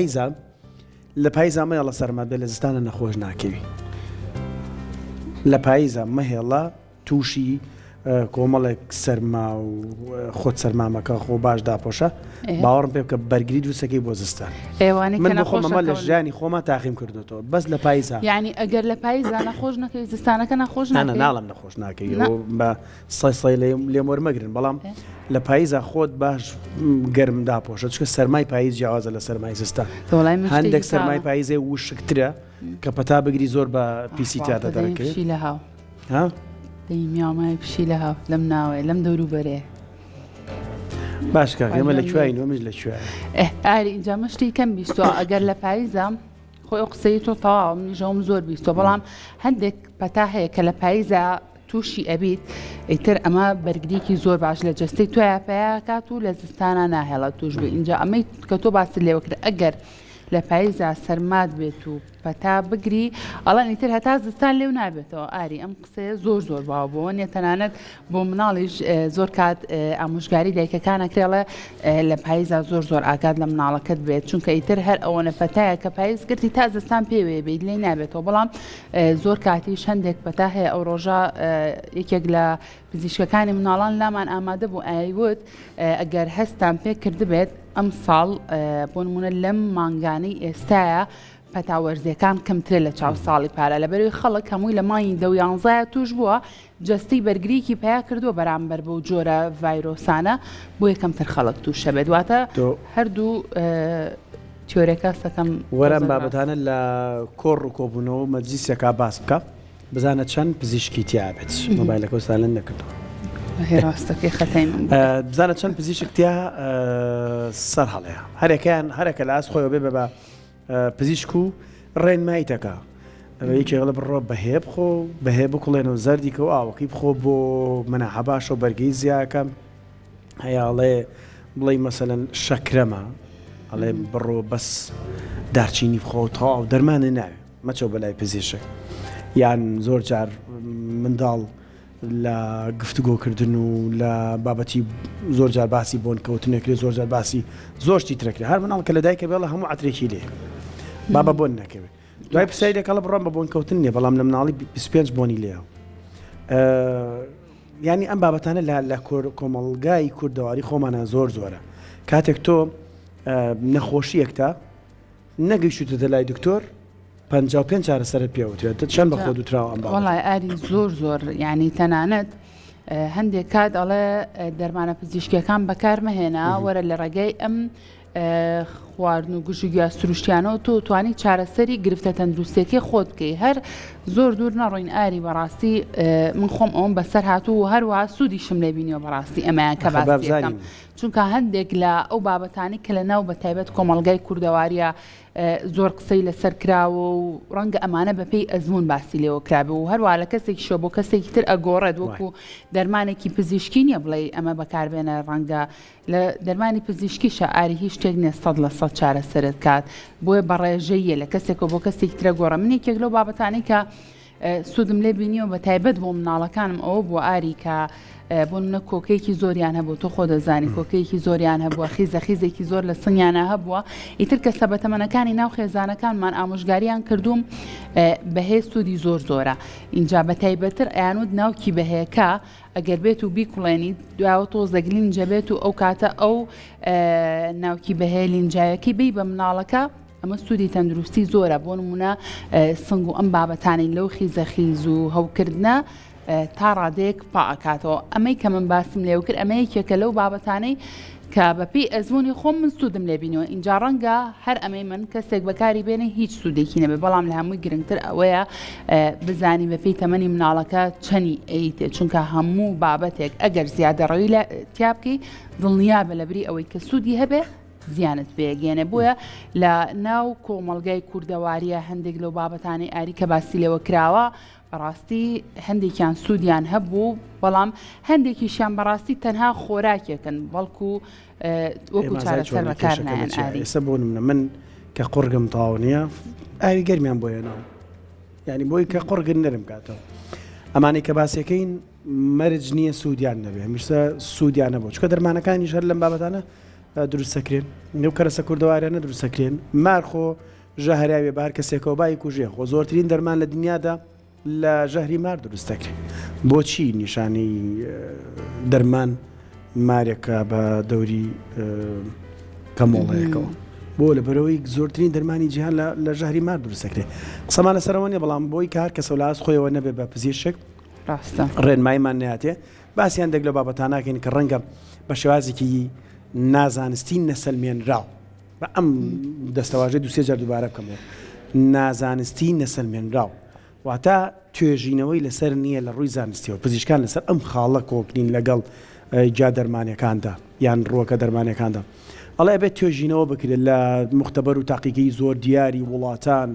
پایزا لە پایزا مەیەڵە سەرمات بێ لە زستانە نەخۆش ناکەوی لە پایزا مەهێڵە تووشی کۆمەڵێک سەرما و خۆت سەرمامەکە خۆ باش داپۆشە باوەڕم پێ بکە بەرگری دروستەکەی بۆ زستان ئێوانەی من بۆ خۆمەمە لە ژیانی خۆما تاقیم کردوتەوە بەس لە پایزا یعنی ئەگەر لە پایزا نەخۆش نەکەی زستانەکە نەخۆش نانە ناڵم نەخۆش ناکەی بە سای سای لێم وەرمەگرن بەڵام لە پاییزا خۆت باش گەرم داپۆشە چکە سەرمای پاییز جیاوازە لە سەرمای زستان هەندێک سەرمای پاییزێ وشکترە کە پەتا بگری زۆر بە پیسی تیادا دەرەکەوێت لە هاو ها میاومای پشی لە هاو لەم ناوەیە لەم دەوروبەرێ باش کاک ئێمە لە کوێین وەمیش لە کوێ ئاری اینجا مشتی کەم بیستوە ئەگەر لە پاییزە خۆی ئەو قسەی تۆ تەواو منیژەوەم زۆر بیستوە بەڵام هەندێک پەتا هەیە کە لە پاییزە تووشی ئەبیت ئیتر ئەمە بەرگریکی زۆر باش لە جەستەی تۆیا پەیا کات و لە زستانا ناهێڵە توش بێ ئینجا ئەمەی کە تۆ باست لێوە کرد ئەگەر لە پاییزا سەرمات بێت و پەتا بگری ئەڵێن ئیتر هەتا زستان لێو نابێتەوە ئاری ئەم قسەیە زۆر زۆر باو بووە نیە تەنانەت بۆ مناڵیش زۆر کات ئامۆژگاری دایکەکان ئەکرێڵێ لە پاییزا زۆر زۆر ئاگات لە مناڵەکەت بێت چونکە ئیتر هەر ئەوەنە پەتایە کە پاییز گرتی تا زستان پێوەیە بیت لێی نابێتەوە بەڵام زۆر کاتیش هەندێک پەتا هەیە ئەو ڕۆژە یەکێک لە پزیشکەکانی مناڵان لامان ئامادە بوو ئایوت ئەگەر هەستان پێ کردبێت ئەم ساڵ بۆ نمونە لەم مانگانەی ئێستاە پەتا وەرزیەکان کەمترە لە چاو ساڵی پارە لەبەرەوەی خەڵک هەمووی لە مانگی دە و یانزایە توش بووە جەستەی بەرگریکی پیا کردووە بەرامبەر بەو جۆرە ڤایرۆسانە بۆیە کەمتر خەڵک تووشە بێت واتە هەردوو تیۆرەکە سەکەم وەرە ئەم بابەتانە لە کۆڕ و کۆبوونەوە و مەجلیسێکا باس بکە بزانە چەند پزیشکی تیا بێت مۆبایلەکە و silent نەکردەوە ڕاستەکەی خەتای من بزانە چەند پزیشک تیا سەر هەڵەیە هەرەکەیان هەرەکە لە ئاست خۆیەوە بێ بە پزیشک و ڕێنماییتەکە یەکێک ئەڵێ بڕۆ بەهێ بخۆ بەهێ بکوڵێنە و زەردی کە و ئاوەکەی بخۆ بۆ مەناعە باشە و بەرگەی زیاکە هەیە ئەڵێ بڵێ مەسەلەن شەکرەمە ئەڵێ بڕۆ بەس دارچینی بخۆ تەواو دەرمانە ناوێ مەچۆ بەلای پزیشک یان زۆر جار منداڵ لە گفتوگۆکردن و لە بابەتی زۆر جار باسی بۆن کەوتنەکرێ زۆر جار باسی زۆر شتی ترەکرێ هەر مناڵ کە لە دایکە بێڵە هەموو عەترێکی لێ بابە بۆن نەکەوێ دوای پرسیاری لەکەڵە بڕۆم بە بۆن کەوتن نییە بەڵام لە مناڵی 25 بۆنی لێە ینی ئەم بابەتانە لە لە کۆمەڵگای کوردەواری خۆمانە زۆر زۆرە کاتێک تۆ نەخۆشیەکتا نەگەیشتوتەتە لای دکتۆر 55 چارەسەرت پێ وترێت چەند بە خۆت وتراوە ئەم بابەتە؟ وەڵای ئاری زۆر زۆر یعنی تەنانەت هەندێک کات ئەڵێ دەرمانە پزیشکیەکان بەکار مەهێنا وەرە لە ڕێگەی ئەم خواردن و گژ و گیا سروشتیانەوە تۆ توانی چارەسەری گرفتە تەندروستیەکەی خۆت بکەی هەر زۆر دوور نەڕۆین ئاری بەڕاستی من خۆم ئەوم بەسەر هاتوو و هەروەها سوودیشم لێ بینیوە بەڕاستی ئەمەیان کە باسیەکەم چونکە هەندێک لە ئەو بابەتانی کە لە ناو بە تایبەت کۆمەڵگای کوردەواریە زۆر قسەی لەسەر کراوە و ڕەنگە ئەمانە بەپێی ئەزموون باسی لێوە کرابێ و هەروە لە کەسێکیشەوە بۆ کەسێکی تر ئەگۆڕێت وەکو دەرمانێکی پزیشکی نییە بڵێ ئەمە بەکاربێنە ڕەنگە لە دەرمانی پزیشکیشە ئاری هیچ شتێک نییە 100% چارەسەرت کات بۆیە بە ڕێژەیە لە کەسێکەوە بۆ کەسێکی ترە گۆڕە من یەکێک لەو بابەتانەی کە سوودم لێ بینیوە بە تایبەت بۆ مناڵەکانم ئەوە بووە ئاری کە بۆ منە کۆکەیەکی زۆریان هەبوو تۆ خۆ دەزانی کۆکەیەکی زۆریان هەبووە خیزە خیزێکی زۆر لە سنگیانە هەبووە ئیتر کە سەبەتەمەنەکانی ناو خێزانەکانمان ئامۆژگاریان کردووم بەهێز سوودی زۆر زۆرە اینجا بە تایبەتر ئەیانوت ناوکی بەهێکە ئەگەر بێت و بیکوڵێنیت دواوە تۆزێک لینجە بێت و ئەو کاتە ئەو ناوکی بەهێ لینجایەکەی بی بە مناڵەکە ئەمە سوودی تەندروستی زۆرە بۆ نمونە سنگ و ئەم بابەتانەی لەو خیزە خیز و هەوکردنە تا ڕادەیەک پا ئەکاتەوە ئەمەی کە من باسم لێو کرد ئەمە یەکێکە لەو بابەتانەی کە بەپێی ئەزمموی خۆم من سوودم لێ بینەوە اینجا ڕەنگە هەر ئەمەی من کەسێک بەکاری بێنێ هیچ سوودێکی نەبێ بەڵام لە هەمووی گرنگتر ئەوەیە بزانی بەپێی تەمەنی مناڵەکە چەنی ئەیتێ چونکە هەموو بابەتێک ئەگەر زیادەڕەوی لە تیا بکەی دڵنیابە لەبری ئەوەی کە سوودی هەبێ زیانت پێگەێنێ بۆیە لە ناو کۆمەڵگای کوردەواریە هەندێک لەو بابەتانەی ئاری کە باسی لێوە کراوە بەڕاستی هەندێکیان سوودیان هەبوو بەڵام هەندێکیشیان بەڕاستی تەنها خۆراکێکن بەڵکو وەکو چارەسەر بەکار نایەن ئاری. ئێستا بۆ نمونە من کە قوڕگم تەواو نییە ئاوی گەرمیان بۆ هێناوم یعنی بۆی کە قوڕگن نەرم کاتەوە ئەمانەی کە باسیەکەین مەرج نییە سوودیان نەبێ هەمیشە سوودیان نەبوو چکە دەرمانەکانیش هەر لەم بابەتانە. دروستەکرێن لەو کەرەسە کوردەواریانە دروستەکرێن مار خۆ ژەهراویە بە هەر کەسێکەوە بای کوژێ خۆ زۆرترین دەرمان لە دنیادا لە ژەهری مار دروست دەکرێت بۆچی نیشانەی دەرمان مارێکە بە دەوری کەمۆڵەیەکەوە بۆ لە بەرەوەی زۆرترین دەرمانی جیهان لە ژەهری مار دروست دەکرێت قسەمان لەسەرەوە نیە بەڵام بۆی کار کەسە لە ئاست خۆیەوە نەبێ بە پزیشک ڕاستە ڕێنماییمان ناتێ باسی هەندێک لەو بابەتاناکەین کە ڕەنگە بە شێوازێکی نازانستی نەسەلمێنراو بە ئەم دەستەواژەی دوسێ جار دووبارە بکەمەوە نازانستی نەسەلمێنراو واتە توێژینەوەی لەسەر نییە لە ڕووی زانستیەوە پزیشکان لەسەر ئەم خاڵە کۆک نین لەگەڵ گیا دەرمانەکاندا یان ڕووەکە دەرمانەکاندا ئەڵێ ئەبێت توێژینەوە بکرێت لە مختبەر و تاقیگەی زۆر دیاری وڵاتان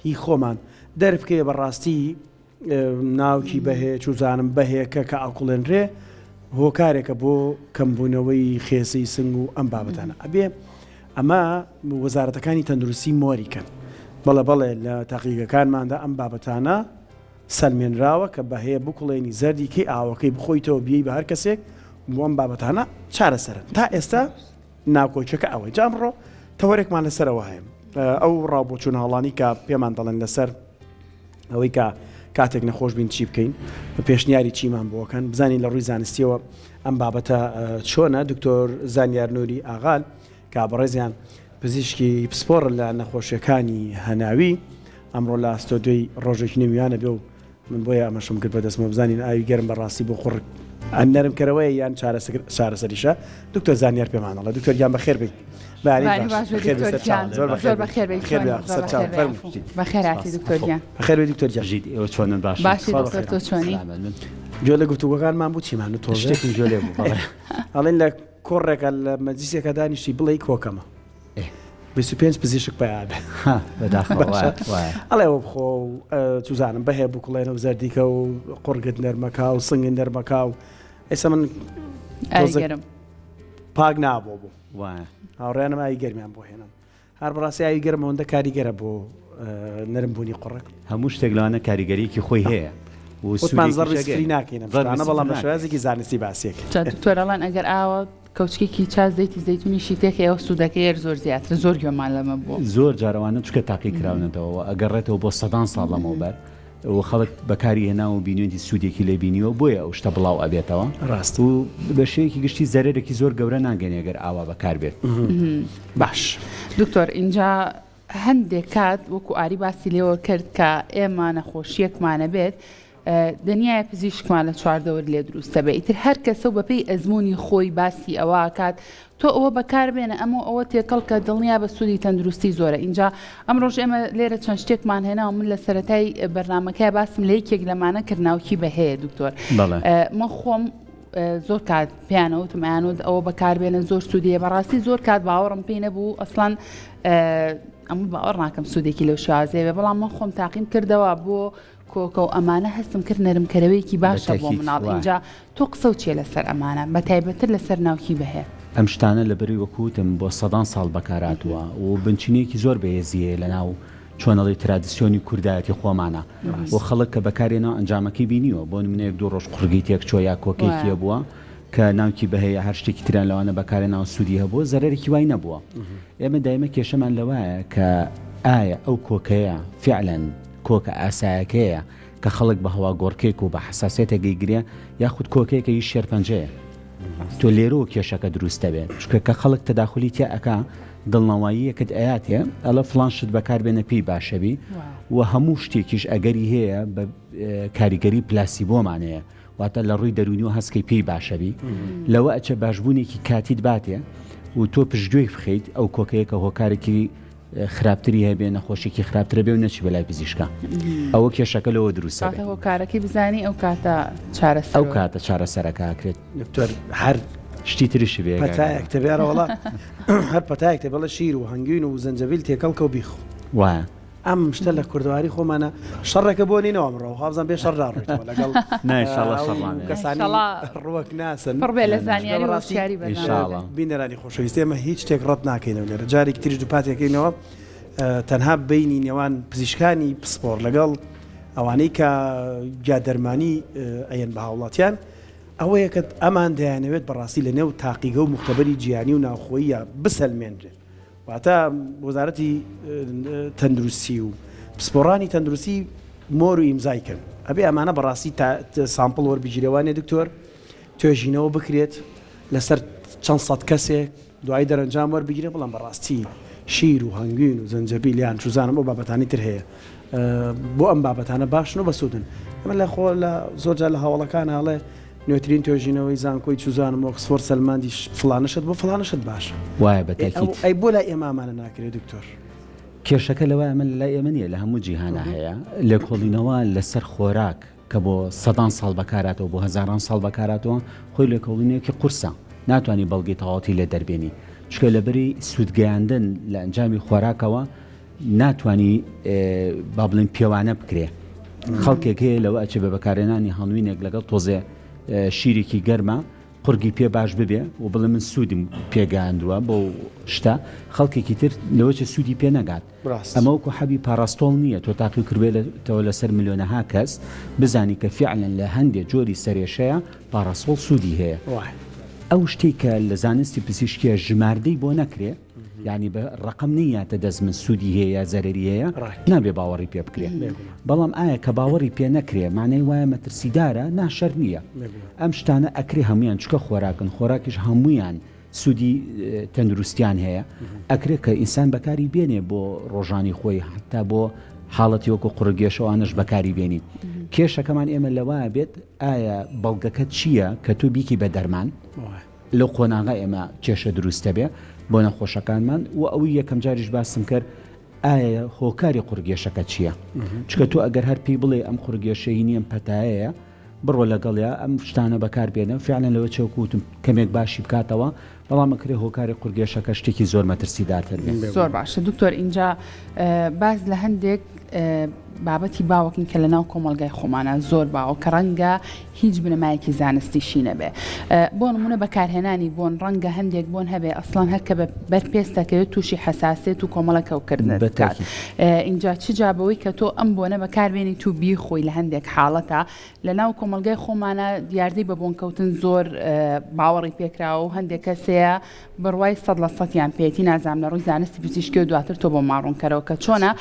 هی خۆمان دەربکەوێ بەڕاستی ناوکی بەهێ چوزانم بەهێکە کە ئەکوڵێنرێ هۆکارێکە بۆ کەمبوونەوەی خێسەی سنگ و ئەم بابەتانە ئەبێ ئەمە وەزارەتەکانی تەندروستی مۆریکەن بەڵێ بەڵێ لە تاقیگەکانماندا ئەم بابەتانە سەلمێنراوە کە بەهەیە بکوڵێنی زەردی کەی ئاوەکەی بخۆیتەوە بیەی بە هەر کەسێک بۆ ئەم بابەتانە چارەسەرن تا ئێستا ناکۆکیەکە ئەوەی جا ئەمڕۆ تەوەرێکمان لەسەرەوە هەیە ئەو ڕاوبۆچوون هەڵانی کە پێمان دەڵێن لەسەر ئەوەی کە کاتێک نەخۆش بین چی بکەین پێشنیاری چیمان بۆکەن بزانین لە ڕووی زانستیەوە ئەم بابەتە چۆنە دکتۆر زانیار نوری ئاغال کە بەڕێزیان پزیشکی پسپۆڕ لە نەخۆشیەکانی هەناوی ئەمڕۆ لە ستۆدیۆی ڕۆژێکی نوێیانە بێ و من بۆیە ئەمەشم کرد بەدەستمەوە بزانین ئاوی گەرم بەڕاستی بۆ قوڕگ نەرمکەرەوەیە یان چارەسەریشە دکتۆر زانیار پێمان ئەڵێ دکتۆر گیان بەخێر بێی بەیانی باش بەخێر بێی سەرچاوم زۆر بەخێر بەخێر بێی بەخێر بێی سەرچاوم فەرموو بەخێر هاتی دکتۆر گیان بەخێر بێی دکتۆر گیان ژیت ئێوە چۆنن باشن باشی دکتۆر تۆ چۆنی گوێ لە گفتوگۆکانمان بوو چیمان و تۆزێ شتێکم گوێ لێ بوو بەڵێ ئەڵێن لە کۆڕێکە لە مەجلیسێکە دانیشتی بڵێی کۆکەمە 25 پزیشک پیا بێ ئەڵێ ئەوە بخۆ و چوزانم بەهێ بکوڵێنە و زەردیکە و قوڕگت نەرمەکە و سنگت نەرمەکە و ئێستا من ئاگەرم پاک نابوو بوو هاوڕێنم ئاوی گەرمیان بۆ هێنم هەر بەڕاستی ئاوی گەرم ئەوەندە کاریگەرە بۆ نەرم بوونی قوڕگ. هەموو شتێک لەوانە کاریگەریەکی خۆی هەیە و وتمان زەڕی سفری ناکەین ئەم شتانە بەڵام بە شێوازێکی زانستی باسی ئەکەین. جا دکتۆر ئەڵێن ئەگەر ئاوە کەوچکێکی چا زەیتی زەیتونیشی تێکەی ئەوە سوودەکەی هەر زۆر زیاترە زۆر گوێمان لەمە بووە. زۆر جار ئەوانە چونکە تاقی کراونەتەوە و ئەگەڕێتەوە بۆ سەدان ساڵ لەمەوبەر و خەڵک بەکاری هێناوە و بینیویەتی سوودێکی لێ بینیوە بۆیە ئەو شتە بڵاو ئەبێتەوە. ڕاستە. و بە شێوەیەکی گشتی زەرەرێکی زۆر گەورە ناگەنێ گەر ئاوا بەکار بێت. باش. دکتۆر ئینجا هەندێک کات وەکو ئاری باسی لێوە کرد کە ئێمە نەخۆشیەکمانە بێت دنیای پزیشکمان لە چواردەور لێ دروستە بێ ئیتر هەر کەسە و بەپێی ئەزمموی خۆی باسی ئەوە کات تۆ ئەوە بەکاربێنە ئەمە ئەوە تێکەڵ کە دڵنیا بە سوودی تەندروستی زۆرە ئینجا ئەم ڕۆژ ئێمە لێرە چەند شتێکمان هێناوە من لە سەتای بەرنمەکە باسم لە یەکێک لەمانە کرد ناوکی بەهەیە دکتۆر من خۆم زۆر کات پێیانەوتم ئەیانوت ئەوە بەکاربێنە زۆر سوودیە بەڕاستی زۆر کات باوەڕم پێی نەبوو ئەسڵان ئەم باوەڕ ناکەم سوودێکی لەو شازەیە بێ بەڵام من خۆم تاقیم کردەوە بۆ کۆکە و ئەمانە هەستم کرد نەرمکەرەوەیەکی باشە بۆ مناڵ اینجا تۆ قسە و چیە لەسەر ئەمانە بە تایبەتتر لەسەر ناوکی بەهێ. ئەم شتانە لەبەری وەکو وتم بۆ سەدان ساڵ بەکارهاتووە و بنچینەیەکی زۆر بەهێزی هەیە لەناو چۆن ئەڵێی ترادسیۆنی کوردایەتی خۆمانە و خەڵک کە بەکاری هێناوە ئەنجامەکەی بینیوە بۆ نمونە یەک دوو ڕۆژ قوڕگی تێکچووە یا کۆکەیەکی هەبووە کە ناوکی بەهێ یا هەر شتێکی تریان لەوانە بەکارهێناوە سوودی هەبووە زەرەرێکی وای نەبووە ئێمە دایمە کێشەمان لەوایە کە ئایا ئەو کۆکەیە فعلەن کۆکە ئاسایەکەیە کە خەڵک بە هەواگۆڕکێک و بە حەساسیەتێک ئەیگرێ یاخود کۆکەیەکە هی شێرپەنجەیە تۆ لێرەوە کێشەکە دروست دەبێت چونکە کە خەڵک تەداخلی تیا ئەکا دڵنەواییەکت ئەیاتێ ئەڵێ فڵان شت بەکاربێنە پێی باشەبی و هەموو شتێکیش ئەگەری هەیە بە کاریگەری پلاسیبۆمان هەیە واتە لە ڕووی دەروونیەوە هەستکەی پێی باشەبی لەوە ئەچێ باشبوونێکی کاتیت باتێ و تۆ پشتگوێی بخەیت ئەو کۆکەیە کە هۆکارێکی خراپتری هەبێ نەخۆشیێکی خراپترە بێ و نەچی بەلای پزیشکا ئەوە کێشەکە لەوە دروستە بێ. هۆکارەکەی بزانی ئەو کاتە چارەسەر ئەو کاتە چارەسەرەکە ئەکرێت. دکتۆر هەر شتی تریشی بێ پەتایەک تەبێ ئەرە وەڵا هەر پەتایەک تەبێ بڵێ شیر و هەنگوین و زەنجەبیل تێکەڵ کە و بیخۆ. وایە. ئەم شتە لە کوردەواری خۆمانە شەڕێکە بۆ نینەوە ئەمڕۆ خابزان بێ شەڕ ناڕۆیتەوە لەگەڵ نا ئینشاڵڵا شەڕمان ئەو کەسانی ڕوەک ناسن پڕ بێ لە زانیاری و هۆشیاری بەرنامە. ئینشاڵڵا. بینەرانی خۆشەویست ئێمە هیچ شتێک ڕەت ناکەینەوە لێرە جارێکی تریش دووپاتی ئەکەینەوە تەنها بینی نێوان پزیشکانی پسپۆڕ لەگەڵ ئەوانەی کە گیادەرمانی ئەیەن بە هاوڵاتیان. ئەوەیە کە ئەمان دەیانەوێت بەڕاستی لە نێو تاقیگە و موختەبەری جیهانی و ناوخۆییە بسەلمێنرێت. واتە وەزارەتی تەندروستی و پسپۆڕانی تەندروستی مۆر و ئیمزای کەن. ئەبێ ئەمانە بەڕاستی sample وەربگیرێ وانیە دکتۆر؟ توێژینەوە بکرێت لەسەر چەند سەد کەسێک دوایی دەرەنجام وەربگیرێ بەڵام بەڕاستی شیر و هەنگوین و زەنجەبیل یان چوزانم ئەو بابەتانی تر هەیە بۆ ئەم بابەتانە باشن و بەسوودن ئەمە لە خۆ لە زۆر جار لە هەواڵەکان ئەڵێ نوێترین توێژینەوەی زانکۆی چوزانم ئۆکسفۆرد سەلماندی فڵانە شت بۆ فڵانە شت باشە وایە بە تاکید. ئەی بۆ لای ئێمە ئەمانە ناکرێ دکتۆر؟ کێشەکە لەوە ئەمە لە لای ئێمە نییە لە هەموو جیهانا هەیە لێکۆڵینەوە لەسەر خۆراک کە بۆ سەدان ساڵ بەکارهاتەوە بۆ هەزاران ساڵ بەکارهاتەوە خۆی لێکۆڵینەوەیەکی قورسە ناتوانی بەڵگەی تەواوەتی لێ دەربێنی چونکە لەبری سوودگەیاندن لە ئەنجامی خۆراکەوە ناتوانی با بڵێن پێوانە بکرێ خەڵکێک هەیە لەوە ئەچێ بە بەکارهێنانی هەڵوینێک لەگەڵ تۆزێ شیرێکی گەرمە قورگی پێ باش ببێ و بڵێ من سوودم پێگەیاندووە بۆ شتە خەڵکێکی تر لەوە چێ سوودی پێ نەگات ئەمە وەکو حەبی پاراستۆڵ نییە تۆ تاقی کردبێتەوە لەسەر ملیۆنەها کەس بزانی کە فیعلەن لە هەندێ جۆری سەرێشەیە پاراستۆڵ سوودی هەیە ئەو شتێک کە لە زانستی پزیشکیە ژماردەی بۆ نەکرێ یانی بە ڕەقەم نەیاتە دەست من سوودی هەیە یا زەرەری هەیە نابێ باوەڕی پێ بکرێ بەڵام ئایا کە باوەڕی پێ نەکرێ مانای وایە مەترسیدارە نا شەر نییە ئەم شتانە ئەکرێ هەمویان چکە خۆراکن خۆراکیش هەمویان سوودی تەندروستیان هەیە ئەکرێ کە ئینسان بەکاری بێنێ بۆ ڕۆژانی خۆی حتا بۆ حاڵەتی وەکو قوڕگێشەوانش بەکاری بێنی کێشەکەمان ئێمە لەوە بێت ئایا بەڵگەکە چییە کە تۆ بیکی بە دەرمان لەو قۆناغە ئێمە کێشە دروست دەبێ بۆ نەخۆشەکانمان و ئەوی یەکەم جاریش باسم کرد ئایا هۆکاری قوڕگێشەکە چییە؟ چکە تۆ ئەگەر هەر پێی بڵێ ئەم قوڕگێشەی نییە پەتایەیە بڕۆ لەگەڵیا ئەم شتانە بەکار بێنە فعلەن لەوە چەوکوتم کەمێک باشی بکاتەوە بەڵام ئەکرێ هۆکاری قورگێشەکە شتێکی زۆر مەترسیدارتر بێت. زۆر باشە دکتۆر ئینجا باس لە هەندێک بابەتی باوەکن کە لە ناو کۆمەڵگای خۆمانە زۆر باوە کە ڕەنگە هیچ بنەمایەکی زانستیشی نەبێ بۆ نمونە بەکارهێنانی بۆن ڕەنگە هەندێک بۆن هەبێ ئەسڵان هەر کە بەر پێستەکەوێت تووشی حەساسێت و کۆمەڵە هەوکردنت بکات ئینجا چ جا بەوەی کە تۆ ئەم بۆنە بەکاربێنیت و بیخۆی لە هەندێک حاڵەتە لە ناو کۆمەڵگای خۆمانە دیاردەی بە بۆنکەوتن زۆر باوەڕی پێکراوە و هەندێک کەس هەیە بڕوای سەد لە سەدیان پێیەتی نازانم لە ڕووی زانستی پزیشکیەوە دواتر تۆ بۆمان ڕوونکەرەوە کە چۆنە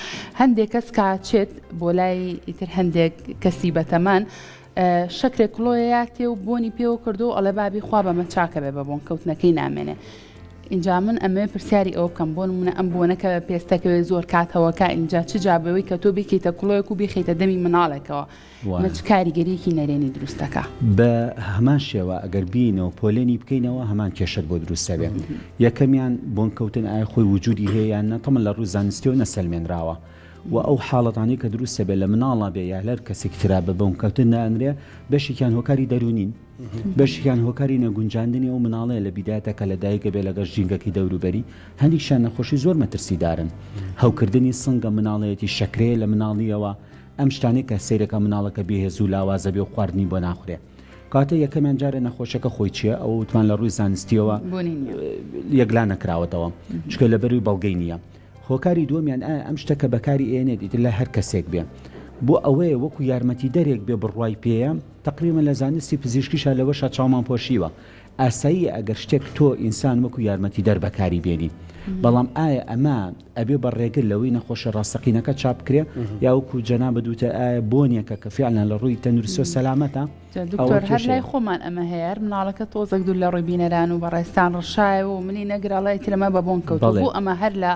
هەندێک کەس کە چێت بۆ لای ئیتر هەندێک کەسی بەتەمەن شەکرێک کڵۆیە تێ و بۆنی پێوە کردو ئەڵێ بابی خوا بەمە چاکە بێ بە بۆن کەوتنەکەی نامێنێ اینجا من ئەمەوێ پرسیاری ئەوە بکەم بۆ نمونە ئەم بۆنە کە پێستەکەوێ زۆر کاتەوەکە اینجا چ جا بەوەی کە تۆ بیکەیتە کڵۆیەک و بیخەیتە دەمی مناڵێکەوە ئەمە چ کاریگەریەکی نەرێنی دروست دەکا؟ بە هەمان شێوە ئەگەر بینەوە پۆلێنی بکەینەوە هەمان کێشەت بۆ دروست دەبێ یەکەمیان بۆن کەوتن ئایا خۆی وجودی هەیە یان نە تەمەن لە ڕووی زانستیەوە نەسەلمێنراوە و ئەو حاڵەتانەی کە دروست دەبێت لە مناڵا بێ یا لەر کەسێکی ترا بە بۆن کەوتن دانرێ بەشێکیان هۆکاری دەروونین بەشێکیان هۆکاری نەگونجاندنی ئەو مناڵەیە لە بیدایەتە کە لە دایکە بێ لەگەڵ ژینگەکەی دەوروبەری هەندێکیان نەخۆشی زۆر مەترسیدارن هەوکردنی سنگە مناڵەیەتی شەکرەیە لە مناڵیەوە ئەم شتانەی کە سەیرەکە مناڵەکە بێهێز و لاوازە بێ و خواردنی بۆ ناخورێ کاتە یەکەمیان جارێ نەخۆشەکە خۆی چییە ئەوە وتمان لە ڕووی زانستیەوە یەکلا نەکراوەتەوە چکە لەبەروی بەڵگەی نییە هۆکاری دووەمیان ئایا ئەم شتە کە بەکاری ئێنێت ئیتر لە هەر کەسێک بێ بۆ ئەوەیە وەکو یارمەتی دەرێک بێ بڕوای پێیە تقریبا لە زانستی پزیشکیشا لەوەشا چاومان پۆشیوە ئاساییە ئەگەر شتێک تۆ ئینسان وەکو یارمەتیدەر بەکاری بێنی بەڵام ئایا ئەمە ئەبێ بە ڕێگر لەوەی نەخۆشە ڕاستەقینەکە چاک بکرێ یا وەکو جەنابت وتە ئایا بۆنێکە کە فعلا لە ڕووی تەندروستیەوە سەلامەتە دکتۆر هەر لای خۆمان ئەمە هەیە هەر مناڵەکە تۆزێک دوور لە ڕووی بینەران و بەڕێزتان ڕشایەوە و منی نەگرە ئەڵێ ئیتر ئەمە بە بۆن کەوتووە بۆ ئەمە هەر لە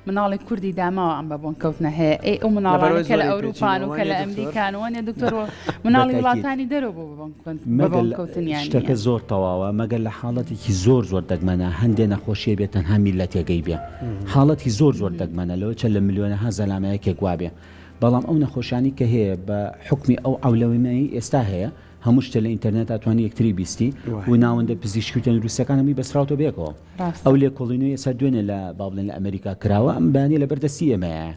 مناڵی کوردی داماوە ئەم بە بۆن کەوتنە هەیە ئەی ئەو مناڵانە کە لە ئەوروپان و کە لە ئەمریکان وانە دکتۆر مناڵی وڵاتانی دەرەوە بۆ بە بۆن کەوتنیان شتەکە زۆر تەواوە مەگەر لە حاڵەتێکی زۆر زۆر دەگمەنە هەندێ نەخۆشیە بێت تەنها میلەتێگەی بێ حاڵەتی زۆر زۆر دەگمەنە لەوە چە لە ملیۆنەها زەلامە یەکێک وابێ بەڵام ئەو نەخۆشیانی کە هەیە بە حوکمی ئەو عەولەمەی ئێستا هەیە هەموو شتێ لە ئینتەرنێت ئەتوانی یەکتری بیستی و ناوەندە پزیشکی و تەندروستیەکان هەمووی بەسراوتەوە بەیەکەوە ئەو لێکۆڵینەوەی ئێستا دوێنێ لە با بڵێن لە ئەمریکا کراوە ئەم بەیانیە لەبەر دەستی ئێمەیە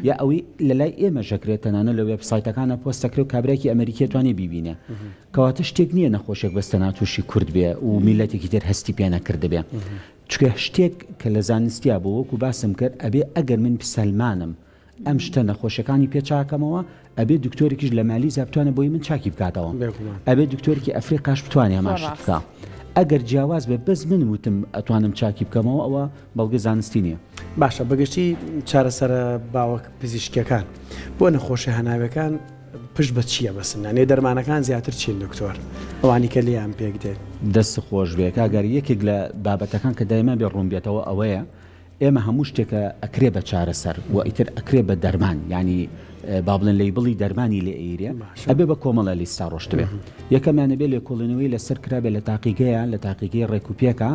یا ئەوەی لە لای ئێمە ژەکرێت تەنانە لە وێب سایتەکانە پۆست دەکرێت و کابراکی ئەمریکی توانێ بیبینێ کەواتە شتێک نییە نەخۆشێک بەس تەنها تووشی کورد بێ و میلەتێکی تر هەستی پێ نەکردبێ چونکە شتێک کە لە زانستیا بۆ وەکو باسم کرد ئەبێ ئەگەر من بسەلمانم ئەم شتە نەخۆشیەکانی پێ چاکەمەوە. ئەبێ دکتۆرێکیش لە مالیزیا بتوانێ بۆی من چاکی بکاتەوە. بێگومان. ئەبێ دکتۆرێکی ئەفریقاش بتوانێ هەمان زۆر شت ڕاست. بکا. ئەگەر جیاواز بێ بەس من وتم ئەتوانم چاکی بکەمەوە ئەوە بەڵگەی زانستی نییە. باشە بەگشتی چارەسەرە باوە پزیشکیەکان بۆ نەخۆشی هەناوەکان پشت بە چیە بەسن یانێ دەرمانەکان زیاتر چین دکتۆر ئەوانی کە لێیان پێک دێن؟ دەست خۆش بێ کاک گاری یەکێک لە بابەتەکان کە دایما بێ ڕوون بێتەوە ئەوەیە ئێمە هەموو شتێکە ئەکرێ بە چارەسەر و ئیتر ئەکرێ بە دەرمان یانی با بڵێن label ی دەرمانی لێ ئەیرێ ئەبێ بە کۆمەڵە لیستا ڕۆشتبێ یەکەمیان ئەبێ لێکۆڵینەوەی لەسەر کرابێ لە تاقیگەیە لە تاقیگەی ڕێک و پێکە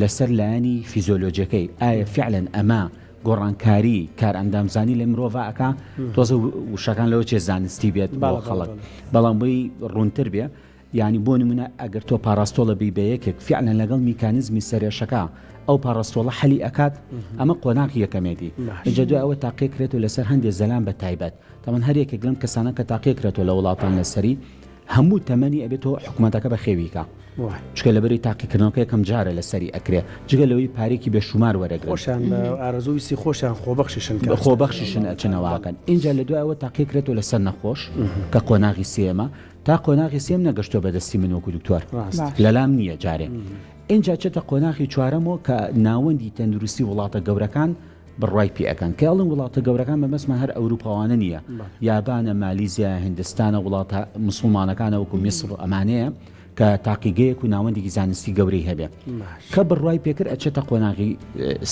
لەسەر لایەنی فیزۆلۆجیەکەی ئایا فعلەن ئەمە گۆڕانکاری کارئەندامزانی لە مرۆڤ ئەکا تۆزە وشەکان لەوە چێ زانستی بێت بۆ خەڵک بەڵام بۆی ڕوونتر بێ یانی بۆ نمونە ئەگەر تۆ پاراستۆڵە بی بە یەکێک فیعلەن لەگەڵ میکانزمی سەرێشەکە ئەو پاراستۆڵە حەلی ئەکات ئەمە قۆناغی یەکەمێتی ئینجا دوای ئەوە تاقیکرێتەوە لەسەر هەندێ زەلام بە تایبەت تەمەن هەر یەکێک لەم کەسانە کە تاقیکرێتەوە لە وڵاتان لەسەری هەموو تەمەنی ئەبێتەوە حکوومەتەکە بە خێویکە چکە لەبەری تاقیکردنەوەکە یەکەم جارە لەسەری ئەکرێ جگە لەوەی پارێکی بێشومار وەرەگرن خۆشیان بە ئارەزوویستی خۆشیان خۆبەخشیشن کە خۆبەخشیشن ئەچنەوەکەن ئینجا لە دوای ئەوە تاقیکرێتەوە لەسەر نەخۆش کە قۆناغی سێمە تا قۆناغی سێم نەگەشتوە بە دەستی من وەکو دکتۆر لەلام نییە جارێ ئینجا چێتە قۆناغی چوارەمەوە کە ناوەندی تەندروستی وڵاتە گەورەکان بڕوای پێ ئەکەن کە ئەڵێن وڵاتە گەورەکان مەبەستمان هەر ئەوروپاوانە نییە یابانە مالیزیا هندستانە وڵاتە مسلمانەکانە وەکو میسر و ئەمانەیە کە تاقیگەیەک و ناوەندێکی زانستی گەورەی هەبێ کە بڕوای پێکرد ئەچێتە قۆناغی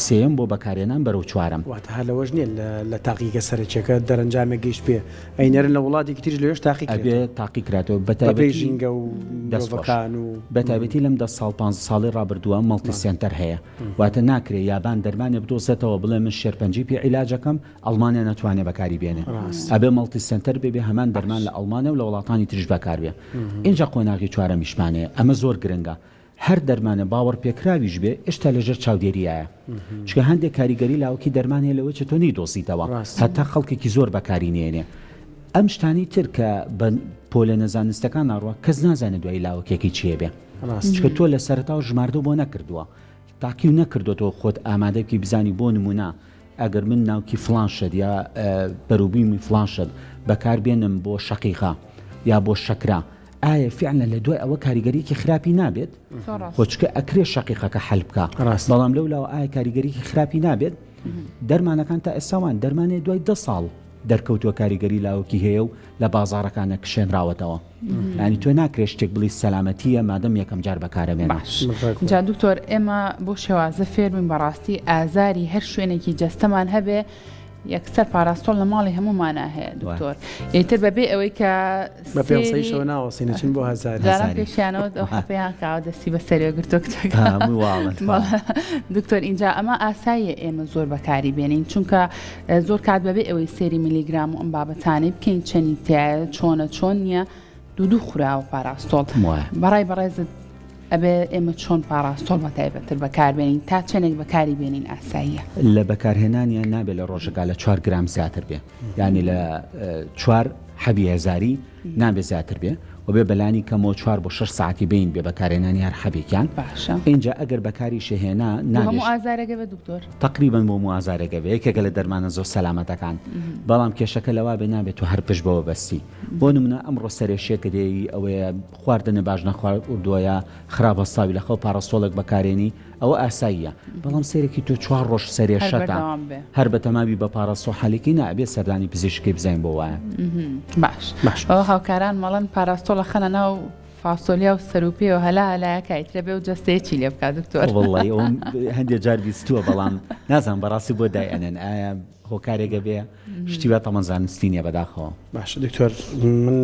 سێیەم بۆ بەکارهێنان بەرەو چوارەم. واتە هەر لەوەش نییە لە تاقیگە سەرەکیەکە دەرەنجامێک گەیشت پێ ئەینێرن لە وڵاتێکی تریش لەوێش تاقی ئەبێ کرێتەوە. تاقی کراتەوە بەپێی بەتایبەتی ژینگە و دەست خۆش مرۆڤەکان و. بەتایبەتی لەم دە ساڵ پانزە ساڵەی ڕابردووە multi center هەیە واتە ناکرێ یابان دەرمانێ بدۆزێتەوە بڵێ من شێرپەنجەی پێ عیلاجەکەم ئەڵمانیا نەتوانێ بەکاری بێنێ ئەبێ multi center بێ بێ هەمان دەرمان لە ئەڵمانیا و لە وڵاتانی تریش بەکار بێ ئینجا قۆناغی چوارەمیشمان هەیە ئەمە زۆر گرنگە هەر دەرمانە باوەڕپێکراویش بێ ئێشتا لەژێر چاودێریایە چونکە هەندێک کاریگەری لاوەکی دەرمان هەیە لەوەی چە تۆ نەیدۆزیتەوە هەتا خەڵکێکی زۆر بەکاری نێنێ ئەم شتانی تر کە بە پۆلێنە زانستەکان ناڕوە کەس نازانێت دوای لاوەکێکی چیە بێ چونکە تۆ لە سەرەتاوە ژماردەو بۆ نەکردووە تاقیو نەکردۆتەوە خۆت ئامادە بکەی بزانی بۆ نمونە ئەگەر من ناوکی فڵان شت یا بەروبوومی فڵان شت بەکار بێنم بۆ شەقیقە یا بۆ شەکرە ئایا فعلا لە دوای ئەوە کاریگەریەکی خراپی نابێت خۆ چکە ئەکرێ شەقیقەکە حەل بکا بەڵام لەو لاوە ئایا کاریگەریەکی خراپی نابێت دەرمانەکان تا ئێستا وان دەرمانێ دوای دە ساڵ دەرکەوتووە کاریگەری لاوەکی هەیە و لە بازاڕەکانە کشێنراوەتەوە یانی تۆ ناکرێت شتێک بڵی سەلامەتیە مادەم یەکەم جار بەکارەبێنە. باش جا دکتۆر ئێمە بۆ شێوازە فێربووین بەڕاستی ئازاری هەر شوێنێکی جەستەمان هەبێ یەکسەر پاراستۆڵ لە ماڵی هەموومانا هەیە دکتۆر ئیتر بەبێ ئەوەی کە بە پێنسەیشەوە ناوەستین ئەچین بۆ هەزاری. جاران پێشیانەوە ئەو حەپەیان کاوە دەستی بەسەریەوە گرتووە کچەکە. هەموو واڵن. بەڵێ دکتۆر ئینجا ئەمە ئاساییە ئێمە زۆر بەکاری بێنین چونکە زۆر کات بەبێ ئەوەی سەیری میلیگرام و ئەم بابەتانەی بکەین چەنی تیایە چۆنە چۆن نییە دوو دوو خوراوە پاراستۆڵ بەڕای بەڕێزت ئەبێ ئێمە چۆن پاراستۆڵ بە تایبەتتر بەکاربێنین تا چەندێک بەکاری بێنین ئاساییە؟ لە بەکارهێنانیان نابێت لە ڕۆژەکە لە چوار گرام زیاتر بێ یانی لە چوار حەبی هەزاری نابێ زیاتر بێ و بێ بەلانی کەمەوە چوار بۆ شەش ساعەتی بەین بێ بەکارهێنانی هەر حەبێکیان باشە ئینجا ئەگەر بەکاریشی هێنا بۆ نابێ هەموو ئازارێکە بێ دکتۆر؟ تەقریبەن بۆ هەموو ئازارێکە بێ یەکێکە لە دەرمانە زۆر سەلامەتەکان بەڵام کێشەکە لەوا بێ نابێت تۆ هەر پشت بەوە بەستی بۆ نمونە ئەمڕۆ سەرێشیەکە دێی ئەوەیە خواردنە باش نەخواردووە یا خراپ هەستاوی لە خەو پاڕەستۆڵێک بەکارێنی ئەوە ئاساییە بەڵام سەیرەکی تۆ چوار ڕۆژ سەرێشەتە هەر بەتەماوی بە پاڕەستۆ حەلیکی نا ئەبێ سەردانی پزیشکی بزانین بۆ وایە. باش باش ئەوە هاوکاران مەڵێن پاراستۆڵ ئەخەنە ناو فاسۆلیا و سەروپێوە هەلا هەلایە کە ئیترە بێ و جەستەیە چی لێ بکا دکتۆر. وەڵڵاهی ئەوەم هەندێ جار بیستووە بەڵام نازانم بەڕاستی بۆ دایئەنێن ئایا هۆکارێک ئەبێ شتی وا تەمەن زانستی نییە بەداخەوە. باشە دکتۆر من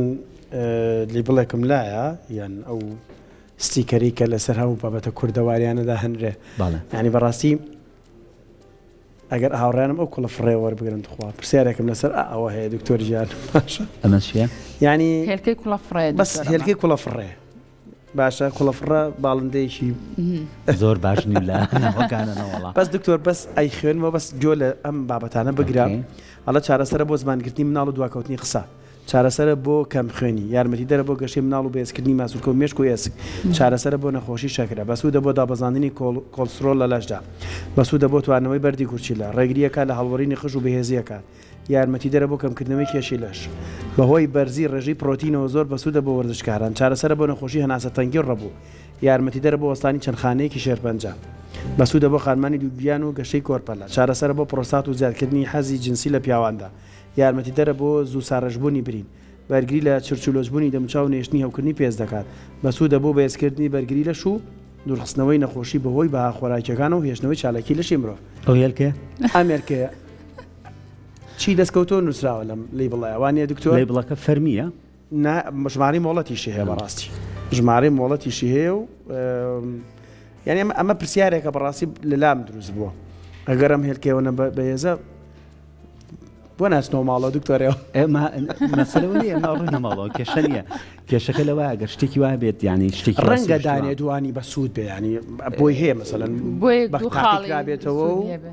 لیبڵێکم لایە یان ئەو ستیکەری کە لەسەر هەموو بابەتە کوردەواریانەدا هەنرێ بەڵێ. یانی بەڕاستی ئەگەر هاوڕێیانم ئەو کوڵە فڕێ وەربگرن تخوا پرسیارێکم لەسەر ئا ئەوە هەیە دکتۆر گیان باشە ئەمە چییە؟ یانی هێلکەی کوڵە فڕێ بەس هێلکەی کوڵە فڕێ باشە کوڵە فڕە باڵندەیەکی زۆر باش نیم لە ناوەکانە نەوەڵا بەس دکتۆر بەس ئەی خوێنمەوە بەس گوێ لە ئەم بابەتانە بگرە okay. ئەڵە چارەسەرە بۆ زمانگرتنی مناڵ و دواکەوتنی قسە. چارەسەرە بۆ کەمخوێنی، یارمەتیدەرە بۆ گەشەی مناڵ و بەهێزکردنی ماسولکە و مێشک و ئێسک، چارەسەرە بۆ نەخۆشی شەکرە، بەسوودە بۆ دابەزاندنی کۆڵسترۆڵ لە لەشدا، بەسوودە بۆ توانەوەی بەردی گورچیلە، ڕێگرییەکات لە هەڵوەرینی قژ و بەهێزییەکات، یارمەتیدەرە بۆ کەمکردنەوەی کێشی لەش. بەهۆی بەرزی ڕێژەی پڕۆتینەوە زۆر بەسوودە بۆ وەرزشکاران، چارەسەرە بۆ نەخۆشی هەناسەتەنگی و ڕەبوو، یارمەتیدەرە بۆ وەستانی چەند خانەیەکی شێرپەنجە. بەسوودە بۆ خانمانی دووگیان و گەشەی کۆرپەلە، چارەسەرە بۆ پڕۆستات و زیادکردنی حەزی جنسی لە پیاواندا. یارمەتیدەرە بۆ زوو ساڕێژبوونی برین، بەرگری لە چرچ و لۆچبوونی دەموچاو و نەهێشتنی هەوکردنی پێست دەکات، بەسوودە بۆ بەهێزکردنی بەرگری لەش و دوورخستنەوەی نەخۆشی بەهۆی بەها خۆراکییەکانەوە و هێشتنەوەی چالاکی لەشی مرۆڤ. ئەو هێلکەیە؟ ئەم هێلکەیە چی دەستکەوتووە نووسراوە لەم label ەیە وانییە دکتۆر؟ label ەکە فەرمییە؟ نا ژمارەی مۆڵەتیشی هەیە بەڕاستی ژمارەی مۆڵەتیشی هەیە و یعنی ئەمە ئەمە پرسیارێکە بەڕاستی لەلام دروست بووە ئەگەر ئەم هێلکەیەوە بەهێزە بۆ ناچنەوە ماڵەوە دکتۆرەوە ئێمە مەسەلەوە نییە ئێمە ڕووینە ماڵەوە کێشە نییە کێشەکە لەوە ئەگەر شتێکی وا بێت یانی شتێکی وا ڕەنگە سروشتی وا. دانێ دوانی بە سوود بێ ینی بۆی هەیە مەسەلەن بۆیە بە دوو تاقی خاڵی کرابێتەوە و سوودی هەبێ.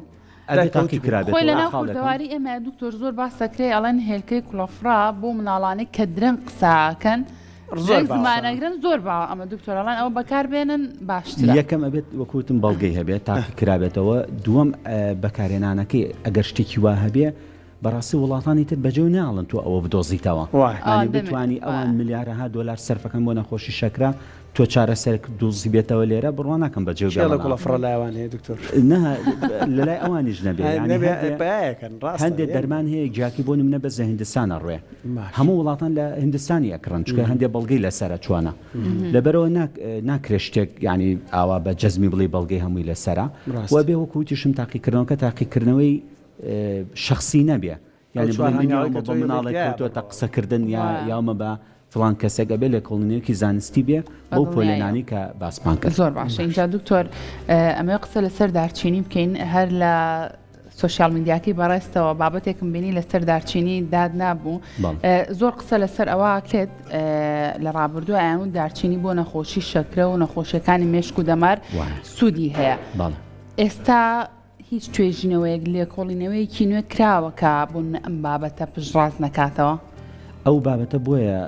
ئەبێ تاقی دەرکەوتبێ. کرابێتەوە خۆی لەناو خاڵێکم. کوردەواری ئێمە دکتۆر زۆر باس دەکرێ ئەڵێن هێلکەی کوڵەفڕا بۆ مناڵانێک کە درەنگ قسە ئەکەن زۆر درەنگ باوە. زمان ئەگرن زۆر باوە ئەمە دکتۆر ئەڵێن ئەوە بەکار بێنن باشترە. یەکەم ئەبێت وەکو وتم بەڵگەی هەبێت تاقی کرابێتەوە دووەم بەکارهێنانەکەی ئەگەر شتێکی وا هەبێ بەڕاستی وڵاتانی تر بەجێ ناڵن تۆ ئەوە بدۆزیتەوە یانی بتوانی ئەوان ملیارەها دۆلار سەرفەکەن بۆ نەخۆشی شەکرە تۆ چارەسەرێک دۆزی بێتەوە لێرە بڕوا ناکەم بەجێ کێ لە گوڵە فڕە لای ئەوان هەیە دکتۆر؟ نا لەلای ئەوانیش نەبێ یانی نەبێ هەندێ پەیایەکەن ڕاستە هەندێ دەرمان هەیە گیاکی بۆ نمونە بەس لە هیندستانە ڕوێ هەموو وڵاتان لە هیندستانی ئەکڕن چونکە هەندێ بەڵگەی لەسەرە چۆنە لەبەرەوە ناکرێ شتێک یانی ئاوا بە جەزمی بڵێی بەڵگەی هەمووی لەسەرە و بێ وەکو وتیشم تاقیکردنەوەکە تاقیکردنەوەی شەخسی نەبێ یانی بڵێ من یاومە بە مناڵێک کەوتۆتە قسەکردن یا یاومە بە فڵان کەسێک ئەبێ لێکۆڵینەوەکی زانستی بێ بەو پۆلێنانەی کە باسمان کرد. زۆر باشە ئینجا دکتۆر ئەمەوێ قسە لەسەر دارچینی بکەین هەر لە سۆشیال میدیاکەی بەڕێزتەوە بابەتێکم بینی لەسەر دارچینی داد نابوو زۆر قسە لەسەر ئەوە کرد لە ڕابردوو ئەیان و دارچینی بۆ نەخۆشی شەکرە و نەخۆشیەکانی مێشک و دەمار سوودی هەیە ئێستا هیچ توێژینەوەیەک لێکۆڵینەوەیەکی نوێ کراوە کە بۆ ئەم بابەتە پشتڕاست نەکاتەوە؟ ئەو بابەتە بۆیە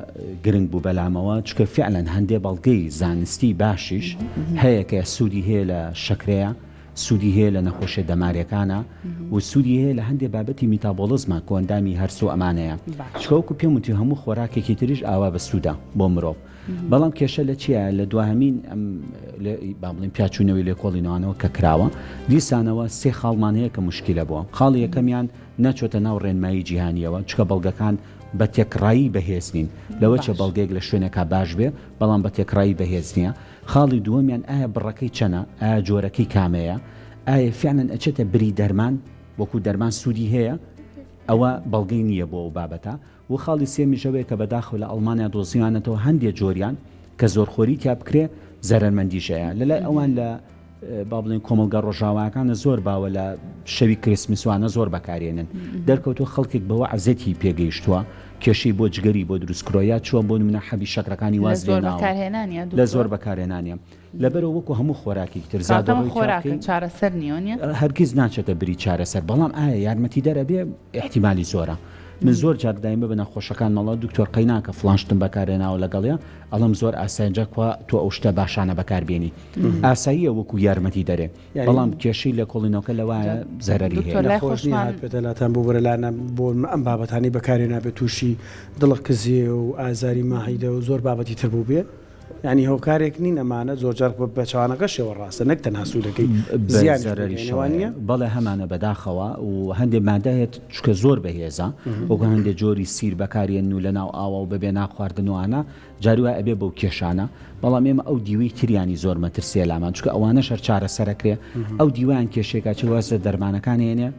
گرنگ بوو بەلامەوە چونکە فعلا هەندێ بەڵگەی زانستی باشیش هەیە کە سوودی هەیە لە شەکرەیە سوودی هەیە لە نەخۆشیە دەماریەکانە و سوودی هەیە لە هەندێ بابەتی میتابۆڵزمە کۆئەندامی هەرس و ئەمانەیە چونکە وەکو پێم وتی هەموو خۆراکێکی تریش ئاوا بەسوودە بۆ مرۆڤ بەڵام کێشە لە چییە لە دواهەمین ئەم با بڵێین پیاچوونەوەی لێکۆڵینەوانەوە کە کراوە دیسانەوە سێ خاڵمان هەیە کە مشکلە بووە خاڵی یەکەمیان نەچۆتە ناو ڕێنمایی جیهانیەوە چکە بەڵگەکان بە تێکڕایی بەهێز نین لەوە چە بەڵگەیەک لە شوێنێکا باش بێ بەڵام بە تێکڕایی بەهێز نییە خاڵی دووەمیان ئایا بڕەکەی چەنە ئایا جۆرەکەی کامەیە ئایا فعلەن ئەچێتە بری دەرمان وەکو دەرمان سوودی هەیە ئەوە بەڵگەی نییە بۆ ئەو بابەتە و خاڵی سێمیش ئەوەیە کە بەداخەوە لە ئەڵمانیا دۆزیوانەتەوە هەندێ جۆریان کە زۆرخۆری تیا بکرێ زەرەرمەندیش هەیە لەلای ئەوان لە با بڵێن کۆمەڵگا ڕۆژاواکانە زۆر باوە لە شەوی کریسمسوانە زۆر بەکارێنن دەرکەوتووە خەڵکێک بەوە عەزێتی پێگەیشتووە کێشەی بۆ جگەری بۆ دروست کردووە یا چووە بۆ نمونە حەبی شەکرەکانی واز لێناوە لە زۆر بەکارهێنانیە لەبەرەوە وەکو هەموو خۆراکێکی تر زادەڕۆی خۆراکە چارەسەر نییە نیە؟ هەرگیز ناچێتە بری چارەسەر بەڵام ئایا یارمەتیدەر ئەبێ ئیحتیمالی زۆرە من زۆر جار دایمە بە نەخۆشەکان مەڵا دکتۆر قەیناکە فڵان شتم بەکارهێناوە لەگەڵیا ئەڵێم زۆر ئاسایە جا کوا تۆ ئەو شتە باشانە بەکاربێنی ئاساییە وەکو یارمەتی دەرێ بەڵام کێشەی لێکۆڵینەوەکە لەوایە زەرەری هەیە. نەخۆش نییە هاتبێتە لاتان ببورە لانە بۆ ئەم بابەتانەی بەکارهێنابێت تووشی دڵە کزێ و ئازاری مەعیدە و زۆر بابەتی تر بووبێ؟ یانی هۆکارێک نین ئەمانە زۆرجار بە پێچەوانەکەشیەوە ڕاستە نەک تەنها سوودەکەی زیانیش زەرەریشەوە وانییە؟ بەڵێ هەمانە بەداخەوە و هەندێ مادە هەیە چونکە زۆر بەهێزە وەکو هەندێ جۆری سیر بەکارێن و لەناو ئاوا و بەبێ ناخواردن و ئانە جاری وایە ئەبێ بەو کێشانە بەڵام ئێمە ئەو دیوەی تریانی زۆر مەترسیە لامان چونکە ئەوانەش هەر چارەسەرەکرێ ئەو دیوەیان کێشێکا چ واز لە دەرمانەکان هێنێ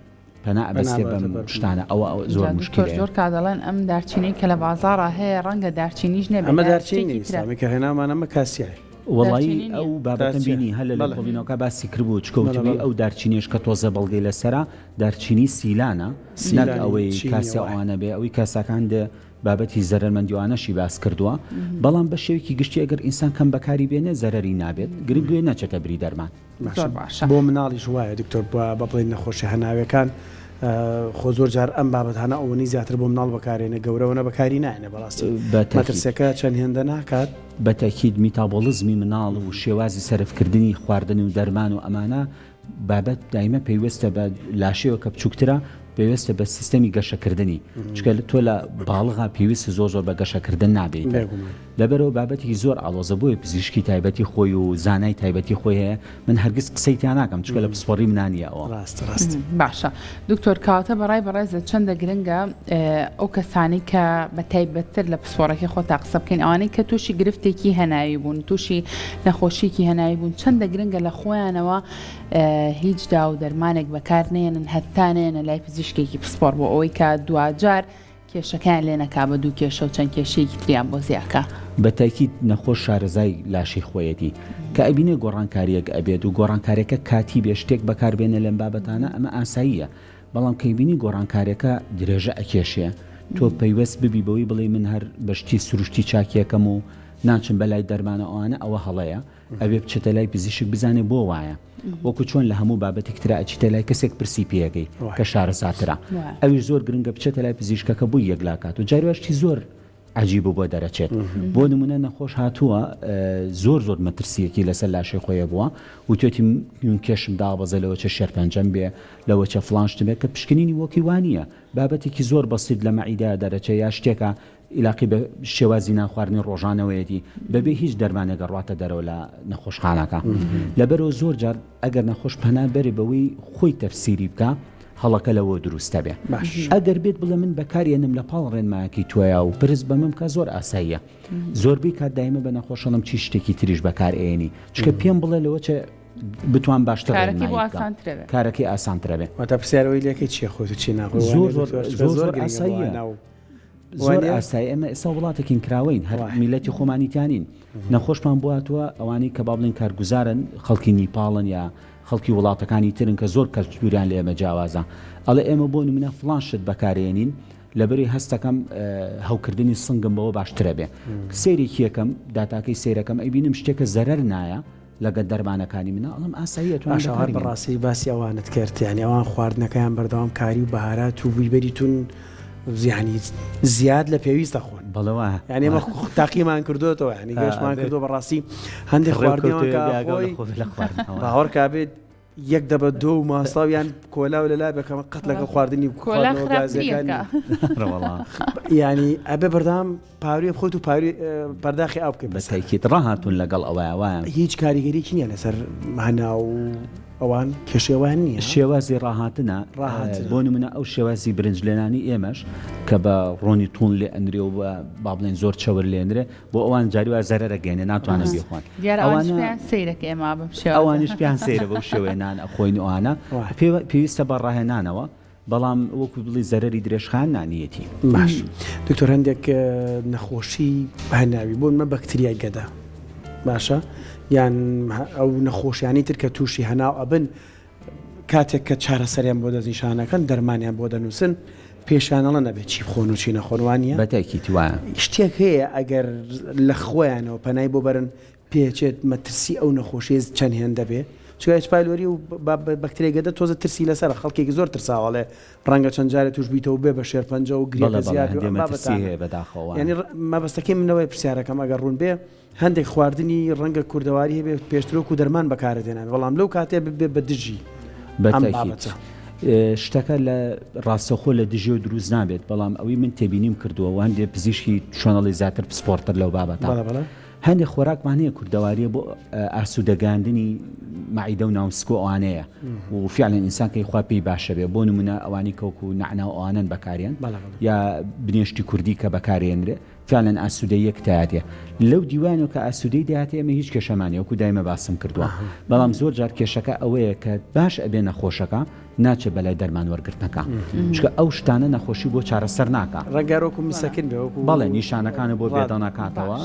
پەنا ئەبەستێ بەم شتانە ئەوە زۆر مشکلەیە. دکتۆر زۆر کات دەڵێن ئەم دارچینەی کە لە بازاڕا هەیە ڕەنگە دارچینیش نەبێت ئەمە دارچین نییە ئیسلامی کە هێنامان ئەمە کاسیایە. وەڵایی ئەو بابەتەم بینی هەر لە لێکۆڵینەوەکە باسی کردبوو چکە وتبووی ئەو دارچینەیش کە تۆزە بەڵگەی لەسەرە دارچینی سیلانە نەک ئەوەی کاسیا ئەوانە بێ ئەوەی کاساکان دێ بابەتی زەرەرمەندی ئەوانەشی باس کردووە بەڵام بە شێوەیەکی گشتی ئەگەر ئینسان کەم بەکاری بێنێ زەرەری نابێت گرنگ گوێ نەچێتە بری دەرمان. زۆر باشە. بۆ مناڵیش وایە دکتۆر بە بڵێین نەخۆشی هەناوێکان. خۆ زۆر جار ئەم بابەتانە ئەوەنەی زیاتر بۆ مناڵ بەکارێنە گەورەوەنە بەکاری نایەنە بەڕاستی مەترسیەکە چەند هێندە ناکات. بە تەئکید میتابۆڵزمی مناڵ و شێوازی سەرفکردنی خواردن و دەرمان و ئەمانە بابەت دایمە پەیوەستە بە لاشەیەوە کە بچووکترە پەیوەستە بە سیستەمی گەشەکردنی چکە تۆ لە باڵغا پێویست زۆر زۆر بە گەشەکردن نابێت لەبەرەوە بابەتێکی زۆر ئاڵۆزە بۆیە پزیشکی تایبەتی خۆی و زانای تایبەتی خۆی هەیە من هەرگیز قسەی تیا ناکەم چکە لە پسپۆڕی منا نییە ئەوە. ڕاستە ڕاستە. باشە دکتۆر کەواتە بەڕای بەڕێزت چەندە گرنگە ئەو کەسانەی کە بە تایبەتتر لە پسپۆڕەکەی خۆتا قسە بکەین ئەوانەی کە تووشی گرفتێکی هەناوی بوون تووشی نەخۆشیکی هەناوی بوون چەندە گرنگە لە خۆیانەوە هیچ دا و دەرمانێک بەکار نێنن هەتا نێنە لای پزیشکێکی پسپۆڕ بۆ ئەوەی کە دواجار کێشەکەیان لێ نەکا بە دوو کێشە و چەند کێشەیەکی تریان بۆ زیا کا. بە تاکید نەخۆش شارەزای لاشەی خۆیەتی کە ئەبینێ گۆڕانکاریەک ئەبێت و گۆڕانکاریەکە کاتی بێ شتێک بەکار بێنێ لەم بابەتانە ئەمە ئاساییە بەڵام کە ئەبینی گۆڕانکاریەکە درێژە ئەکێشێ تۆ پەیوەست ببی بەوەی بڵێی من هەر بە شتی سروشتی چاکیەکەم و ناچم بەلای دەرمانە ئەوانە ئەوە هەڵەیە ئەبێ بچێتە لای پزیشک بزانێ بۆ وایە وەکو چۆن لە هەموو بابەتێک ترا ئەچیتە لای کەسێک پرسی پێەکەی کە شارەزاترە ئەویش زۆر گرنگە بچێتە لای پزیشکەکە بۆی یەکلاکات و جاری شتی زۆر عجیب بۆ دەرەچێت بۆ نمونە نەخۆش هاتووە زۆر زۆر مەترسیەکی لەسەر لاشەی خۆیە بووە وتێتی من کێشم دابەزێ لەوە چە شێرپەنجەم بێ لەوە چە فلان شتم بێ کە پشکنینی وەکی وانە بابەتێکی زۆر بەسیت لە مەعیدا دەرەچێ یا شتێکە ئیلاقی بە شێوازی نان خواردنی ڕۆژانەوەیەتی بەبێ هیچ دەرمانێک ئەڕواتە دەرەوە لە نەخۆشخانەکە لەبەرەوە زۆر جار ئەگەر نەخۆش پەنا بەرێ بەوەی خۆی تەفسیری بکە هەڵەکە لەوە دروستە بێ ئەگەر بێت بڵێ من بەکارێنم لە پاڵ ڕێنمایەکی تۆیا و پرس بە من بکە زۆر ئاساییە زۆربەی کات دایمە بە نەخۆشەڵم چی شتێکی تریش بەکارئێنی چکە پێم بڵێ لەوە چێ بتوان باشتر کارەکەی بۆ ئاسانترە بێ کارەکەی ئاسانترە بێ واتە پرسیارەوەی لەکەی چیە خۆت و چی ناخۆی زۆر زۆر زۆر زۆر ئاساییە زۆر ئاسایی ئێمە ئێستا وڵاتێکین کراوەین هەر میلەتی خۆمانی تیانین نەخۆشمان بۆ هاتووە ئەوانەی کە با بڵێن کارگوزارن خەڵکی نیپاڵن یا خەڵکی وڵاتەکانی ترن کە زۆر کەلتوریان لە ئێمە جیاوازە ئەڵێ ئێمە بۆ نمونە فڵان شت بەکارێنین لەبەری هەستەکەم هەوکردنی سنگم بەوە باشترە بێ سەیرێکی یەکەم داتاکەی سەیرەکەم ئەیبینم شتێکە زەرەر نایە لەگەل دەرمانەکانی منە ئەڵێم ئاساییە توانم باشە هەر بەکاری بێنم. بەڕاستی باسی ئەوانت کرد یانی ئەوان خواردنەکەیان بەردەوام کاری و بەهارات و بیبەری تون یانی زیاد لە پێویست دەخۆن بەڵێ وایە یانی ئێمە تاقیمان کردوێتەوە یانی گەشتمان کردو بەڕاستی هەندێک ڕێو خواردنیان کەوتووە کە بێ ئاگا لە خۆی خۆ لە خواردنەوە باوەڕ کا بێت یەک دەبە دۆ و ماستاو یان کۆلا و لەلا بێ کەمە قەت لەگەڵ خواردنی کۆلا خواردنەوە خراپتریەکە گازیەکانی ڕەوەڵا یانی ئەبێ بەردەوام پارویە بخۆیت و پاروی پەرداخی ئاو بکەی بە بەسەرا. تەئکید ڕاهاتوون لەگەڵ ئەوەیا وایە. هیچ کاریگەریی نییە لەسەر هەناو ئەوان کێشەی ئەوان نییە؟ شێوازی ڕاهاتنە ڕاهاتنە. بۆ نمونە ئەو شێوازی برنج لێنانی ئێمەش کە بە ڕۆنی توون لێ ئەنرێ و بە با بڵێین زۆر چەور لێنرێ بۆ ئەوان جاری وایە زەرەر ئەگەیەنێ ناتوانن بیخۆن. دیارە ئەوانیش ئەوانە پێیان سەیرە کە ئێمە بەم شێوازە. ئەوانیش پێیان سەیرە بەو شێوەیە نان ئەخۆین و ئەوانە پێویستە بە ڕاهێنانەوە بەڵام وەکو بڵێی زەرەری درێژخایەن نا نییەتی. باش دکتۆر هەندێک نەخۆشی هەناوی بۆ نمە بەکتریای گەدە باشە یان ئەو نەخۆشیانی تر کە تووشی هەناو ئەبن کاتێک کە چارەسەریان بۆ دەستنیشانەکەن دەرمانیان بۆ دەنووسن پێشیان ئەڵێن ئەبێ چی بخۆن و چی نەخۆن وانییە؟ بەتەکید وایە. شتێک هەیە ئەگەر لە خۆیانەوە پەنای بۆ بەرن پێچێت مەترسی ئەو نەخۆشیە چەند هێندە بێ؟ چونکە H. pylori و بەکتریای گەدە تۆزە ترسی لەسەرە خەڵکێکی زۆر ترساوە ئەڵێ ڕەنگە چەند جارێ توش بیتەوە بێ بە شێرپەنجە و گرێکە بەڵێ بەڵێ زیاد بێ هەندێ ئەم مەترسی بابەتانە هەیە بەداخەوە وایە. یانی مەبەستەکەی من لەوەیە پرسیارەکەم ئەگەر ڕوون بێ هەندێک خواردنی ڕەنگە کوردەواری هەبێ پێشتر وەکو دەرمان بەکارت هێنابێ بەڵام لەو کاتەیە ببێ بە دژی بە ئەم تەئکید بابەتە. شتەکە لە ڕاستەوخۆ لە دژیەوە دروست نابێت بەڵام ئەوەی من تێبینیم کردووە و هەندێ پزیشکی چۆنەڵی زیاتر پسپۆڕتر لەو بابەتە بەڵێ بەڵێ. هەندێک خۆراکمان هەیە کوردەواریە بۆ ئاسوودەگەیاندنی مەعیدە و ناوسک و ئەوانەیە و فعلا ئینسان کەی خوا پێی باشە بێ بۆ نمونە ئەوانی کەوک و نەعنا و ئەوانەن بەکاریان یا بنێشتی کوردی کە بەکارێنرێ فعلا ئاسوودەیەک تایەتێ لەو دیوانەوە کە ئاسوودەی دەهاتێ ئێمە هیچ کێشەمان نیە وەکو دایمە باسم کردووە بەڵام زۆر جار کێشەکە ئەوەیە کە باش ئەبێ نەخۆشەکە ناچێت بەلای دەرمان وەرگرتنەکە چونکە ئەو شتانە نەخۆشی بۆ چارەسەر ناکا. ڕەنگە هەر وەکو مسەکن بێ وەکو بەڵێ نیشانەکانە بۆ بێدەنەکاتەوە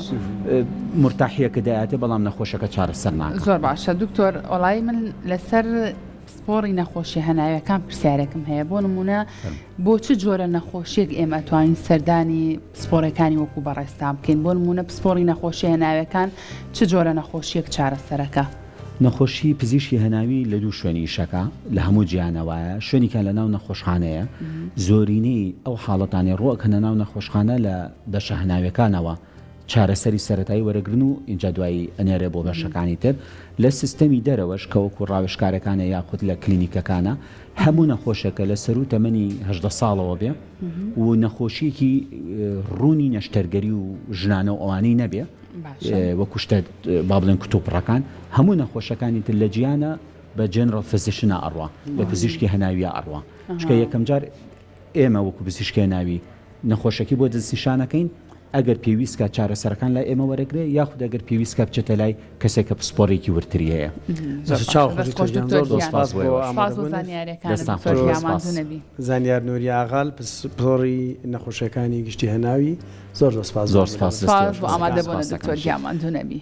مورتاحیەکە دەیاتێ بەڵام نەخۆشەکە چارەسەر ناکا. زۆر باشە دکتۆر وەڵایی من لەسەر پسپۆڕی نەخۆشیە هەناویەکان پرسیارێکم هەیە بۆ نمونە بۆ چ جۆرە نەخۆشیەک ئێمە ئەتوانین سەردانی پسپۆڕەکانی وەکو بەڕێزتان بکەین بۆ نمونە پسپۆڕی نەخۆشیە هەناویەکان چ جۆرە نەخۆشیەک چارەسەرەکە؟ نەخۆشی پزیشکی هەناوی لە دوو شوێن ئیشەکا لە هەموو جیهانا وایە شوێنیکان لە ناو نەخۆشخانەیە زۆرینەی ئەو حاڵەتانەی ڕووئەکەنە ناو نەخۆشخانە لە بەشە هەناویەکانەوە چارەسەری سەرەتایی وەرەگرن و ئینجا دوایی ئەنێرێ بۆ بەشەکانی تر لە سیستەمی دەرەوەش کە وەکو ڕاوێژکارەکانە یاخود لە کلینیکەکانە هەموو نەخۆشێکە لە سەروو تەمەنی 18 ساڵەوە بێ و نەخۆشیەکی ڕوونی نەشتەرگەری و ژنانە و ئەوانەی نەبێ وەکو شتە با بڵێن کتوپڕەکان هەموو نەخۆشەکانی تر لە جیانە بە general physician ا ئەڕوا بە پزیشکی هەناویە ئەڕوا چکە یەکەم جار ئێمە وەکو پزیشکی هەناوی نەخۆشەکەی بۆ دەستنیشانەکەین ئەگەر پێویست کا چارەسەرەکان لای ئێمە وەرەگرێ یاخود ئەگەر پێویست کا بچێتە لای کەسێک کە پسپۆڕێکی وردتری هەیە. چاو خۆش دکتۆر گیان زۆر زۆر سپاس بۆ سپاس بۆ ئامادەبوونت. زانیاریەکانت دەستان دکتۆر خۆش گیان سپاس. ماندوو نەبی. زانیار نوری ئاغال پسپۆڕی نەخۆشیەکانی گشتی هەناوی زۆر زۆر سپاس بۆ زۆر سپاس ئامادەبوونت. دەستی سپاس بۆ خۆش ئامادەبوونت سپاس دکتۆر دەکەم. گیان ماندوو نەبی.